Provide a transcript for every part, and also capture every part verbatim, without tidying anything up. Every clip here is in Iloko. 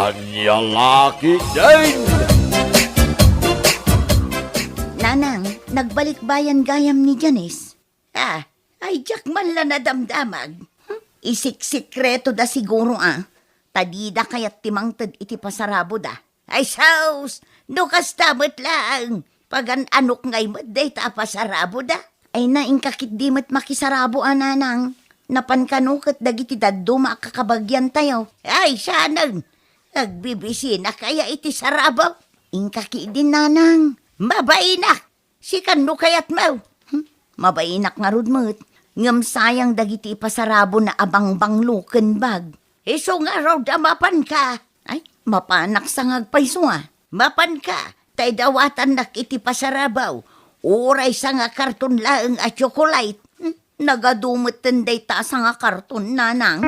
Ania la ketdin? Nanang, nagbalikbayan gayam ni Janice. Ah, ay diak man la nadamdamag. Hmm? Isiksikreto da siguro, ah. Ta dida kayat ti mangted iti pasaraboda. Ay, sus! No kasta met laeng, pagan-anok ngay met dayta a pasaraboda. Ay na, inka ketdi met makisarabo a nanang. Napan kano ket dagiti dadduma a kakabagiantayo. Ay, saanen! Agbibisina kaya iti sarabo? Inka ketdi nanang. Mabainak! Sikan no kayatmo. Hmm, mabainak ngarud met. Ngem sayang dagiti ipasarabona a bangbanglo ken bag. Isu ngarud a mapanka. Ay, mapanak sa nga agpayso, ah. Mapanka, ta idawatannak iti pasarabaw. Uray sa nga karton laeng a tsokolate. Hmm, nagadu metten dayta a sa nga karton, nanang.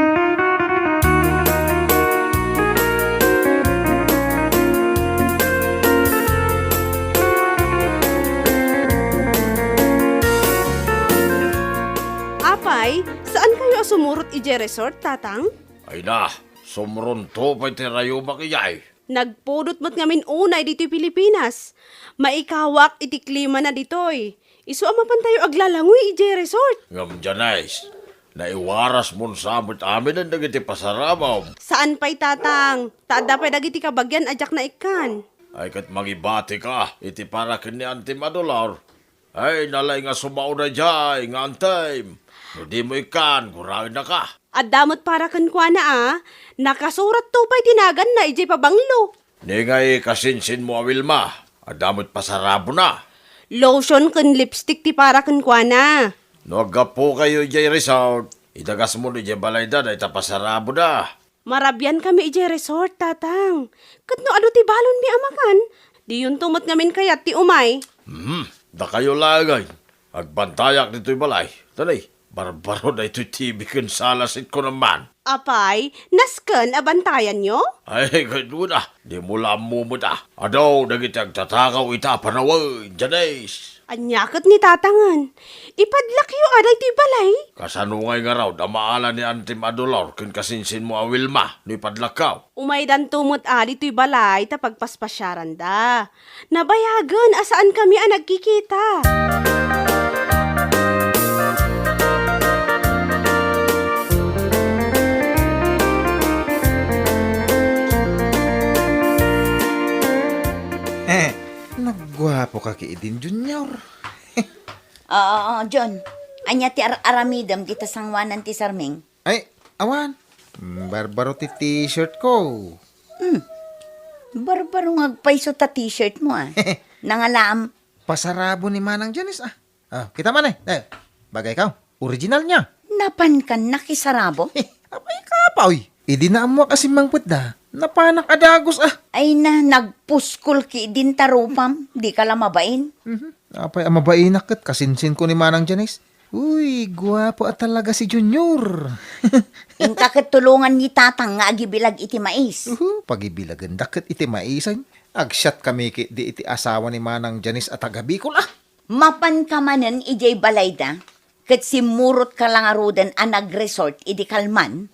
Apay, saan kayo a sumurot idiay resort, Tatang? Ay na, sumronto pay ti rayumak idiay. Nagpudot met ngamin unay ditoy Pilipinas. Maikawak iti klimana ditoy. Isu a mapantayo aglalangoy idiay resort. Ngem, Janice, naiwarasmon sa met aminen dagiti pasarabam. Saan pay, Tatang, ta adda pay dagiti kabagian a diak naikkan. Ay, ket mangibatika iti para ken ni Antim a Dolor. Ay, nalay nga sumaona idiay nga antim. No dimo ikkan, guraennaka. Adda met para kenkuana a, nakasuratto pay ti naganna idiay pabanglo. Ni ngay kasinsinmo a Wilma, adda met pasarabona. Lotion ken lipstick ti para kenkuana. No aggapukayo idiay resort, idagasmon idiay balayda dayta pasaraboda. Marabiankami idiay resort, Tatang. Ket no adu ti balonmi a makan, diyonto met ngamin kayat ti umay. Hmm, dakayo laeng ay. Agbantayak ditoy balay. Tani, barbaro daytoy T V ken sala set ko naman. Apay, nasken a bantayanyo? Ay, ket una, dimo la ammo met a. Adu dagiti agtatakaw ita a panawen, Janice. Ania ket ni Tatangen? Ipadlakyo a daytoy balay? Kasano ngay ngarud a maala ni Antim a Dolor ken kasinsinmo a Wilma no ipadlakkaw? Umaydanto met a ditoy balay ta pagpaspasiaranda. Nabayagen a saankami a nagkikita. Eh, nagguapoka ketdin, Junior. Oo, John. Ania ti ar-aramidem dita sangoanan ti sarming? Ay, awan. Mm, barbaro ti t-shirt ko. Hmm. Barbaro nga agpayso ta t-shirt mo, ah. Nangalaam. Pasarabo ni Manang Janice, ah. Ah, kita man, eh. Eh, bagay ka. Original niya. Napan kan nakisarabo? Apay ka pa, oy. Idi naammuak a simmangpetda, napanak a dagus, ah. Ay na, nagpuskol ketdin ta rupam, di ka la mabain. Mhm. Apay a mabainak ket kasinsin ko ni Manang Janice. Uy, guapo a talaga si Junior. Inka ket tulongan ni Tatang nga agibilag iti mais. Uhu, pagibilagendak ket iti maisen. Agsiatkami ketdi iti asawa ni Manang Janice a taga Bicol, ah. Mapanka manen idiay balayda, ket simmurotka la ngaruden a nagresort idi kalman?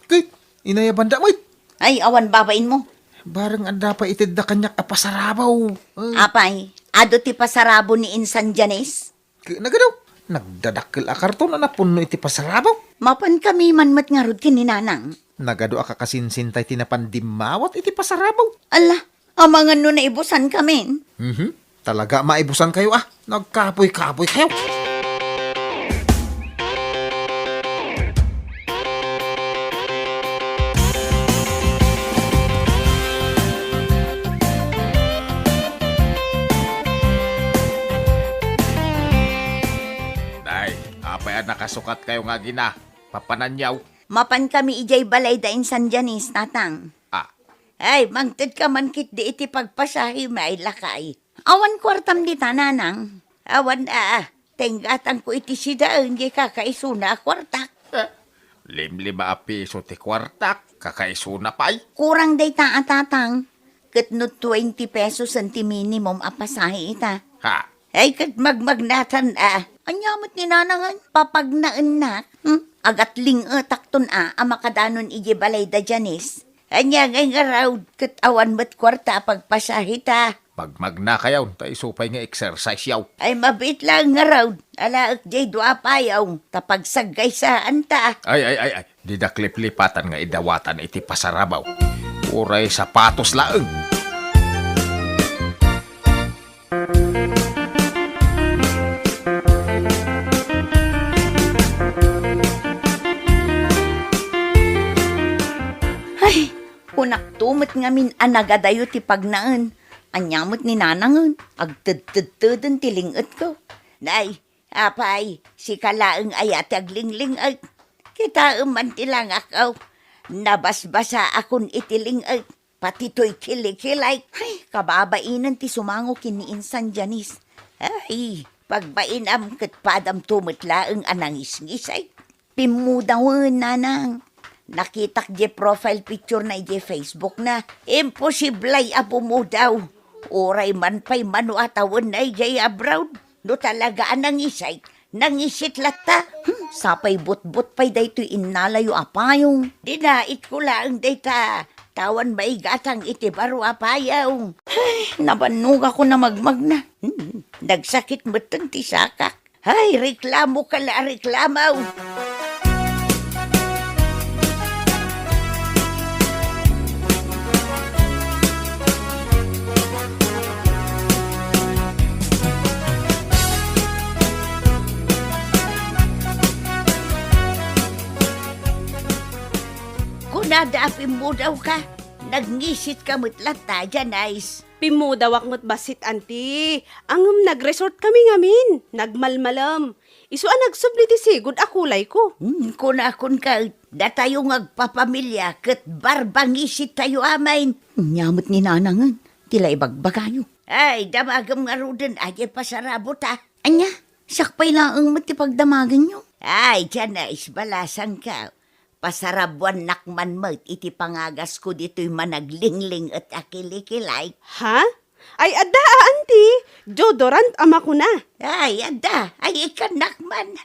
Ket, inayabanda met. Ay, awan babainmo. Bareng adda pay itedda kaniak a pasarabaw. Ay. Apay, adu ti pasarabo ni Insan Janice? Ket nagadu, nagdadakkel a karton a napunno iti pasarabaw. Mapankami man met ngarud ken ni Nanang. Nagadu a kakasinsin tay ti napan dimmawat iti pasarabaw. Ala, amangan no naibusankamin. Mhm. Talaga maibusankayo, ah. Nagkapoy-kapoykayo. Nay, apay a nakasukatkayo nga agina? Papananyaw. Mapankami idiay balay da Insan Janice, Tatang. Ah. Ay, mangtedka man ketdi iti pagpasahem, ay lakay. Awan kuartam dita, Nanang. Awan, a, a, ta inggatangko iti sidaen diay kakaisuna a kuartak. Eh, limlima a piso ti kuartak, kakaisuna pay. Kurang dayta a, Tatang. Ket no twenty pesos ti minimum a pasahe ita. Ha? Ay, ket magmagnatan a. Ania met ni Nanangen? Papagnaennak? Hmm? Agatlingetakton a, a makadanon idiay balay da Janice. Ania ngay ngarud, ket awan met kuarta a pagpasaheta? Magmagnakayaw, ta isu pay nga exercise yaw. Ay, mabiit laeng ngarud, alaek jay dua a payong, ta pagsaggaysaan ta. Ay, ay, ay, ay, didak liplipatan nga idawatan iti pasarabaw. Uray sapatos laeng. Ay, kunakto met ngamin a nagadayo ti pagnaen. Ania met ni Nanangen, agtedtedteden ti ling-etko. Nay, apay, sika laeng aya ti aglingling-et. Kitaem man ti langak, aw. Nabasbasaakon iti ling-et. Pati toy kilikilay. Ay, kababainen ti sumango ken ni Insan Janice. Ay, pagbainam ket padamto met laeng a nangisngisay. Pimmudawen, Nanang. Nakitak diay profile picture na idiay Facebook na. Imposiblay a pumudaw. Uray man pay mano a tawenna idiay abroad. No talaga a nangisay, nangisit latta. Hmm, sapay butbot pay daytoy innalayo a payong. Dinaitko laeng dayta, ta awan maigatang iti baro a payong. Ay, nabannogakon a magmagna. Hmm, nagsakit metten ti sakak. Ay, reklamoka la a reklamo. Kunada a pimmudawka, nagngisitka met latta, Janice. Pimmudawak met bassit, Auntie. Ngem nag-resort kami ngamin. Nagmalmalem. Isu a nagsubli ti sigud a kulayko. Hmm, kunakon ket, datayo nga agpapamilia ket barbangisittayo amin. Ania met ni Nanangen, ti la ibagbagayo. Ay, damagem ngaruden, a diay pasarabota. Ania, siak pay laeng met ti pagdamagenyo. Ay, Janice, balasangka. Pasarabuannak man met iti pangagasko ditoy managlingling-et a kilikilay. Ha? Ay, adda a, Auntie. Deodorant a makuna. Ay, adda. Ay, ikkannak man.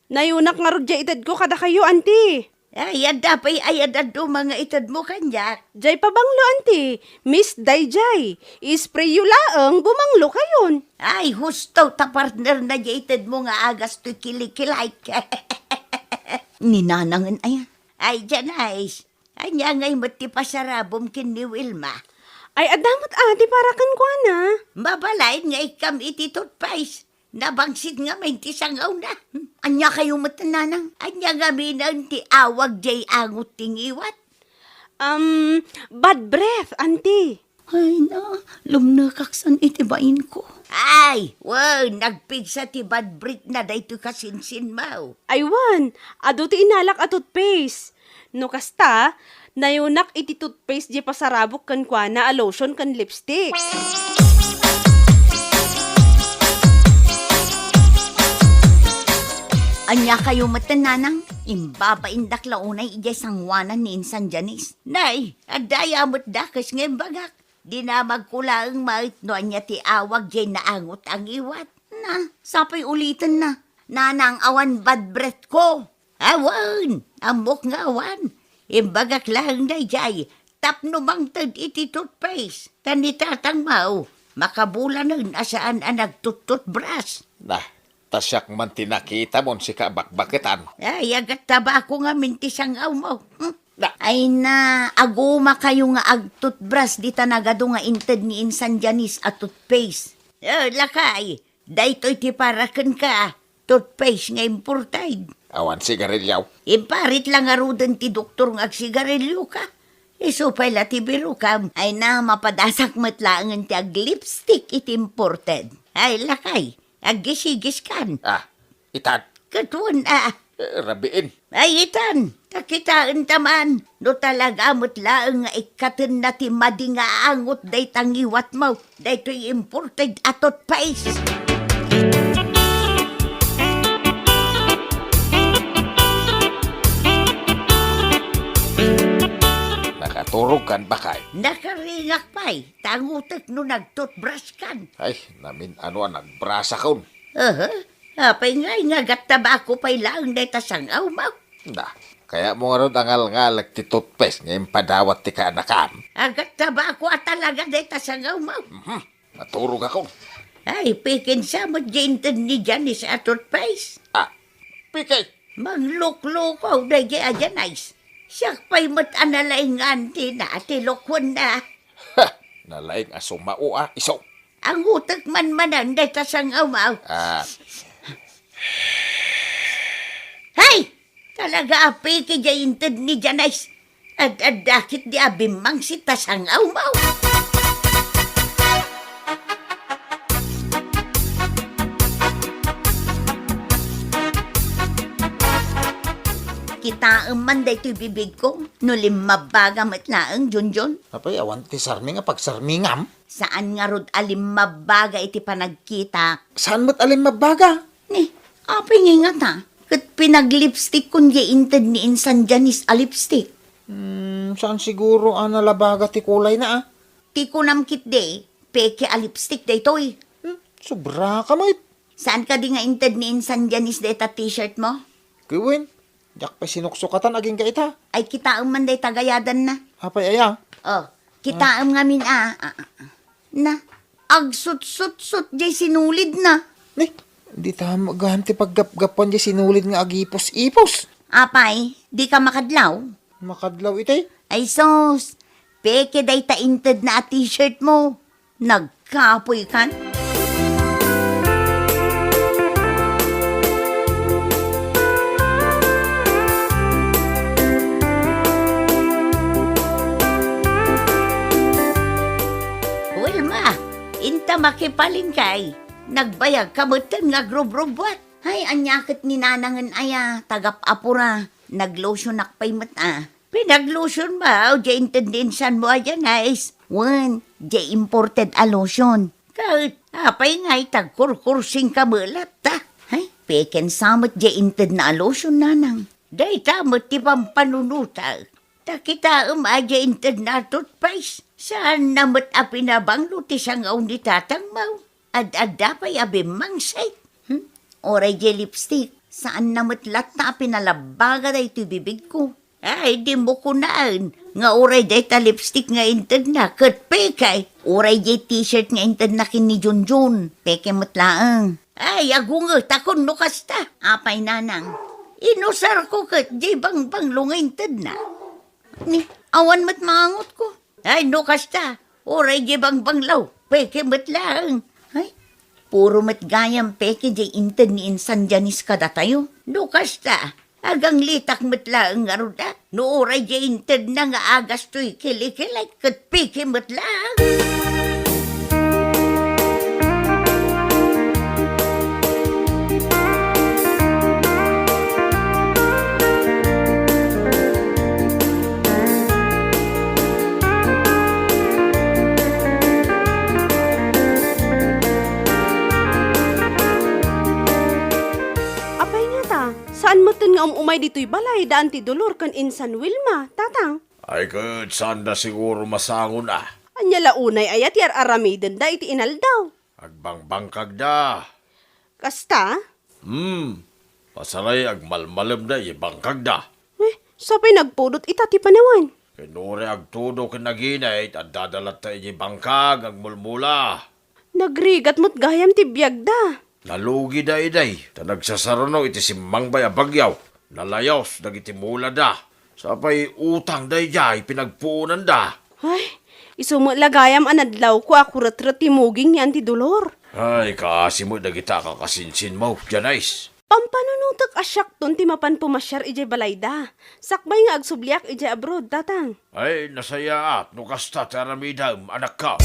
Nayunak ngarud diay itedko kadakayo, Auntie. Ay, adda pay aya dadduma nga itedmo kaniak. Diay pabanglo, Auntie. Miss daydiay. Isprayyo laeng, bumanglokayon. Ay, husto ta partner na diay itedmo nga agas toy kilikilay. Ni Nanangen aya. Ay, Janice. Ania ngay met ti pasarabom ken ni Wilma? Ay, adda met a ti para kenkuana. Mabalain nga ikkam iti toothpaste. Nabangsit ngamin ti sangawna. Ania kayo met, Nanang? Ania ngamin ti awag diay angot ti ngiwat? Um, bad breath, Auntie. Ay na, lumnekak san iti bainko. Ay, wen, nagpigsa ti bad breath na daytoy kasinsinmo. Ay wen, adu ti inalak a toothpaste. No kasta, nayunak iti toothpaste diay pasarabok kenkuana a lotion ken lipstick. Ania kayo met, Nanang? Imbabaindak la unay idiay sangoanan ni Insan Janice. Nay, adda aya met dakes nga imbagak. Dinamagko laeng met no ania ti awag diay naangot a ngiwat. Na, sapay ulitenna. Nanang, awan bad breathko. Awan, ammok nga awan. Imbagak laeng daydiay tapno mangted iti toothpaste. Ta ni tatangmo, makabulanen a saan a nagtut-toothbrush. Na, ta siak man ti nakitamon sika a bakbaketan. Ay, agattabako ngamin ti sangawmo. Hmm? Na. Ay na, aguma kayo nga agtutbras dita nagadu nga inted ni Insan Janice a toothpaste. Eh, lakay, daytoy ti para kenka, toothpaste nga imported. Awan sigarilyo. Imparit la ngaruden ti doktor nga agsigarilyo ka. Isu pay la ti birokam, ay na, mapadasak met laengen ti aglipstick iti imported. Ay, lakay, aggisigiskan. Ah, itan. Ket wen a. Eh, rabiin. Ay, itan, ta kitaenta man, no talaga met laeng nga ikkatenna ti madi nga angot dayta ngiwatmo, daytoy imported a toothpaste. Nakaturogkan, bakay? Nakaringak pay, ta angotek no nagtutbraskan. Ay, namin-ano a nagbrasakon. Aha. Apay ngay nga agattabako pay laeng dayta sangawmo? Da, Kayatmo ngarud a ngalngalek ti toothpaste nga impadawat ti kaanakam? Agat tabako a talaga dayta sangawmo. Mhm. Naturogakon. Ay, pikin sa met diay inted ni Janice a toothpaste. Ah, piki. Mangluklukaw daydiay a Janice. Siak pay met a nalaing nga antina ti lukuenna. Ha! Nalaing a sumao a iso. Angutek man manen dayta sangawmo. Ah. Hay! Talaga a piki diay inted ni Janice. Ad-adda ketdi a bimmangsit ta sangawmo. Kitaem man daytoy bibigko, no limmabbaga met laeng, Junjun. Apay, awan ti sarming a pagsarmingam? Saan ngarud a limmabbaga iti panagkitak? Saan met a limmabbaga? Ni, apay ngay ngata? Ket pinaglipstickon diay inted ni insan Janice a lipstick. Hmm, saan siguro a nalabaga ti kulayna, ah? Ti kunam ketdi, peke a lipstick daytoy. Hmm, sobraka met. Saan kadi nga inted ni insan Janice dayta t-shirtmo? Ket wen, diak pay sinuksukatan agingga ita. Ay, kitaem man dayta gayadanna. Apay aya? Oh, kitaem ngamin a. Ah, ah, ah. Na, agsutsutsot diay sinulidna. Ni, dita met gayam ti paggapgapuan diay sinulid nga agipus-ipus. Apay, dika makadlaw? Makadlaw iti? Ay sus, peke dayta intedna a t-shirtmo. Nagkapoykan? Wilma, inta makipalengke, nagbayagka metten nga agrubrubbuat. Ay, ania ket ni nanangen aya, tagap-apura, naglotionak pay met a. Pinaglotionmo diay inted ni insanmo a Janice? Wen, diay imported a lotion. Ket apay ngay ta agkurkursingka met latta? Ay, peken sa met diay intedna a lotion, nanang. Dayta met ti pampanunotak. Ta kitaem a diay intedna a toothpaste, saanna met a pinabanglo ti sangaw ni tatangmo. Ad-adda pay a bimmangsit. Hmm? Uray diay lipstick, saanna met latta a pinalabaga daytoy bibigko. Ay, dimo kunaen nga uray dayta lipstick nga intedna ket peke, uray diay t-shirt nga intedna ken ni Junjun, peke met laeng. Ay, agungetakon no kasta. Apay, nanang, inusarko ket diay bangbanglo nga intedna. Ni, awan met maangotko. Ay, no kasta, uray diay bangbanglo, peke met laeng. Ay, puro met gayam peke diay inted ni insan Janice kadatayo. No kasta, aganglitak met laeng ngarud a, no uray diay intedna nga agas toy kilikilik ket peke met laeng. Apay ngata, saan metten nga um-umay ditoy balay daan ti Dolor ken insan Wilma, tatang? Ay, ket saanda siguro masangon a. Ania la unay aya ti ar-aramidenda iti inaldaw? Agbangbangkagda. Kasta? Hmm, pasaray agmalmalemda iti bangkagda. Eh, sapay nagpudot ita ti panawen. Ken uray agtudo ken aginit, addada latta iti bangkag, agmulmula. Nagrigat met gayam ti biagda. Nalugida idi, ta nagsasaruno iti simmangbay a bagyo. Nalayos dagiti mulada. Sapay utang daydiay pinagpuonanda. Ay, isu met la gayam a nadlawko a kuretret ti muging ni Auntie Dolor. Ay, kaasi met dagita a kakasinsinmo, Janice. Pampanunotek a siakton ti mapan pumasiar idiay balayda. Sakbay nga agsubliak idiay abroad, tatang. Ay, nasayaat no kasta ti aramidem, anakko.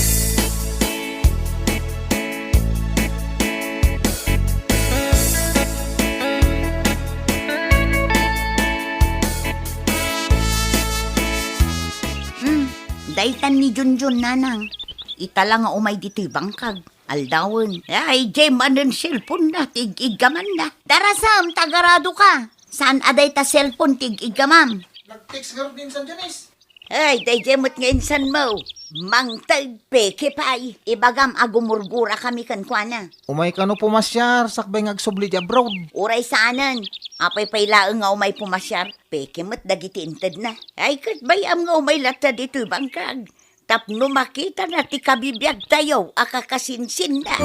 Hmm, daytan ni Junjun, nanang. Ita la nga umay ditoy bangkag. Aldawen. Ay, diay manen cellphone na, ti ig-iggamanna. Darasam, tagaradoka. Saan a dayta cellphone ti ig-iggamam? Nag-text ngarud ni insan Janice. Ay, daydiay met nga insanmo. Mangted, peke pay. Ibagam a gumurgurakami kenkuana. Umay kano pumasiar, sakbay nga agsubli ti abroad. Uray saanen. Apay pay laeng nga umay pumasiar, peke met dagiti intedna. Ay, ket bay-am nga umay latta ditoy bangkag. Tapno makitana ti kabibiagtayo a kakasinsinna.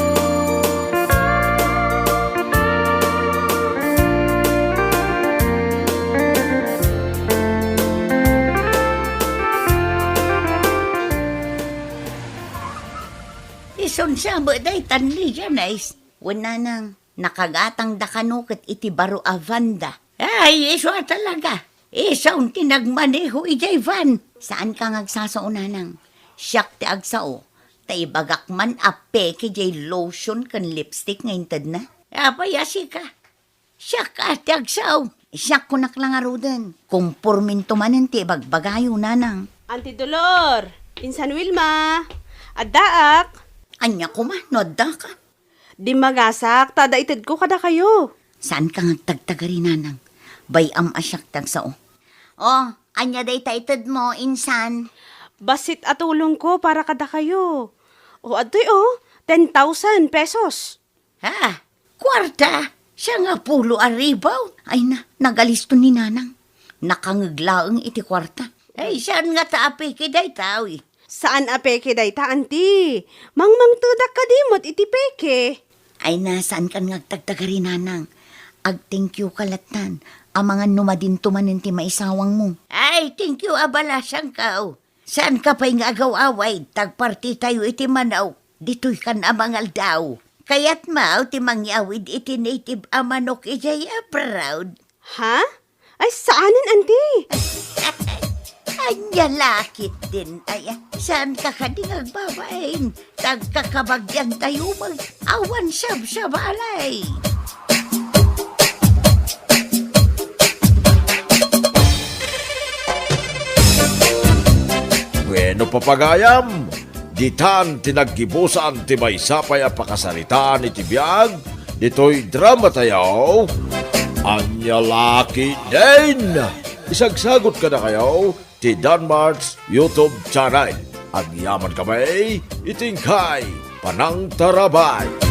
Isunsa met daytan ni Janice? Wen nanang, nakagatangda kano ket iti baro a vanda. Ay, isu a talaga. Isu ti nagmaneho idiay van. Saanka nga agsasao, nanang. Siak ti agsao. Ta ibagak man a peke diay lotion ken lipstick nga intedna. Apay a sika? Siak a ti agsao. Siak kunak la ngaruden. Kumporminto manen ti ibagbagayo, nanang. Anti Dolor, insan Wilma, addaak. Ania koma no addaka? Dimmagasak, ta adda itedko kadakayo. Saanka nga agtagtagari, nanang. Bay-am a siak ti agsao. O, ania dayta itedmo, insan? Bassit a tulongko para kadakayo. O, adtoy, o, ten thousand pesos. Ha? Kuarta? Sangapulo a ribu? Ay na, nagaliston ni nanang. Nakangeg laeng iti kuarta. Ay, saan ngata a peke dayta, uy? Saan a peke dayta, anti. Mangmangtedak kadi met iti peke. Ay na, saankan nga agtagtagari, nanang. Ag-thank you ka lattan. Amangan no madinto manen ti maisawangmo. Ay, thank you a bala, sangkaw. Saanka pay nga agaw-away, ta agpartitayo iti manok. Ditoy kan a mangaldaw. Kayatmo ti mangyawid iti native a manok idiay abroad? Ha? Ay, saanen, anti? Ania la ketdin, ay, saanka kadi nga agbabain? Tagkakabagyan tayo mag-, awan sabsabalay. Bueno, papagayam, ditan ti naggibusan ti maysa pay a pakasaritaan iti biag ditoy drama tayo. Ania la ketdin? Isagsagot kadakayo ti Danmart's YouTube channel. Agyaman kami iti inkay panangtarabay.